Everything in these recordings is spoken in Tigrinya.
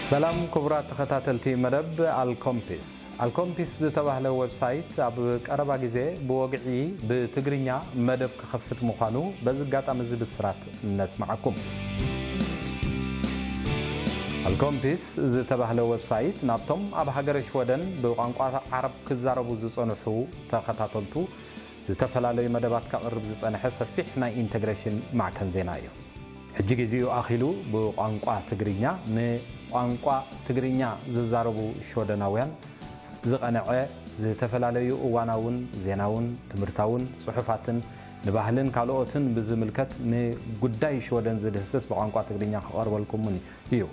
ሰላም ክቡራት ተኸታተልቲ መደብ ኣልኮምፒስ። ኣልኮምፒስ ዝተባህለ ዌብሳይት ኣብ ቀረባ ግዜ ብወግዒ ብትግርኛ መደብ ክኸፍት ምዃኑ በዚ ኣጋጣሚ እዚ ብስራት ነስምዓኩም። ኣልኮምፒስ ዝተባህለ ዌብሳይት ናብቶም ኣብ ሃገረ ሽወደን ብቋንቋ ዓረብ ክዛረቡ ዝጸንሑ ተኸታተልቱ ዝተፈላለዩ መደባት ከቕርብ ዝጸንሐ ሰፊሕ ናይ ኢንተግሬሽን ማዕከን ዜና እዩ። ሕጂ ግዜኡ ኣኺሉ ብቋንቋ ትግርኛ ንቋንቋ ትግርኛ ዝዛረቡ ሽወደናውያን ዝቐንዐ ዝተፈላለዩ እዋናውን ዜናውን ትምህርታውን ጽሑፋትን ንባህልን ካልኦትን ብዝምልከት ንጉዳይ ሽወደን ዝድህስስ ብቋንቋ ትግርኛ ክቐርበልኩምን እዩ።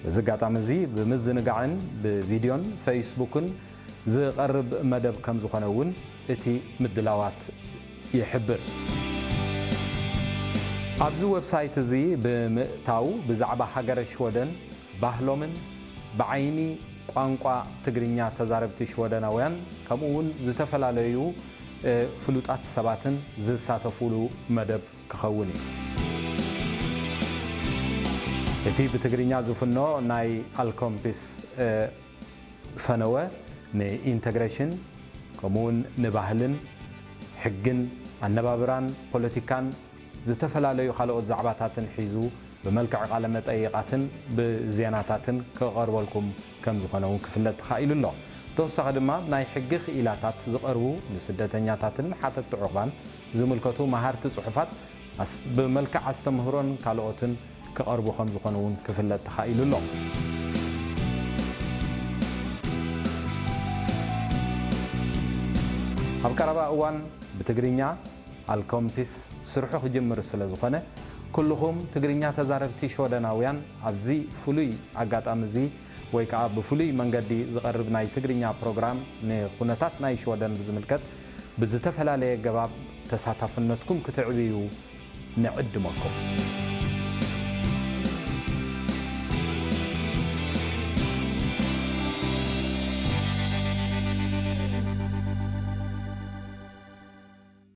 በዚ ኣጋጣሚ እዚ ብምዝንጋዕን ብቪድዮን ፌስቡክን ዝቐርብ መደብ ከም ዝኾነ እውን እቲ ምድላዋት ይሕብር። ኣብዚ ዌብሳይት እዚ ብምእታው ብዛዕባ ሃገረ ሽወደን ባህሎምን ብዓይኒ ቋንቋ ትግርኛ ተዛረብቲ ሽወደናውያን ከምኡ እውን ዝተፈላለዩ እ፣ ፍሉጣት ሰባትን ዝሳተፉሉ መደብ ክኸውን እዩ። እቲ ብትግርኛ ዝፍኖ ናይ ኣልኮምፒስ እ፣ ፈነወ ንኢንተግሬሽን ከምኡውን ንባህልን ሕግን ኣነባብራን ፖለቲካን ዝተፈላለዩ ካልኦት ዛዕባታትን ሒዙ ብመልክዕ ቃለ መጠይቓትን ብዜናታትን ክቐርበልኩም ከም ዝኾነ እውን ክፍለጥ ተኻኢሉ ኣሎ። ብተወሳኺ ድማ ናይ ሕጊ ክኢላታት ዝቐርቡ ንስደተኛታትን ሓተትቲ ዑቕባን ዝምልከቱ መሃርቲ ጽሑፋት ኣስ- ብመልክዕ ኣስተምህሮን ካልኦትን ክቐርቡ ከም ዝኾኑ እውን ክፍለጥ ተኻኢሉ ኣሎ። ኣብ ቀረባ እዋን ብትግርኛ ኣልኮምፒስ ስርሑ ክጅምር ስለ ዝኾነ ኩልኹም ትግርኛ ተዛረብቲ ሽወደናውያን ኣብዚ ፍሉይ ኣጋጣሚ እዚ ወይ ከዓ ብፍሉይ መንገዲ ዝቐርብ ናይ ትግርኛ ፕሮግራም ንኩነታት ናይ ሽወደን ብዝምልከት ብዝተፈላለየ ገባብ ተሳታፍነትኩም ክትዕብዩ ንዕድመኩም።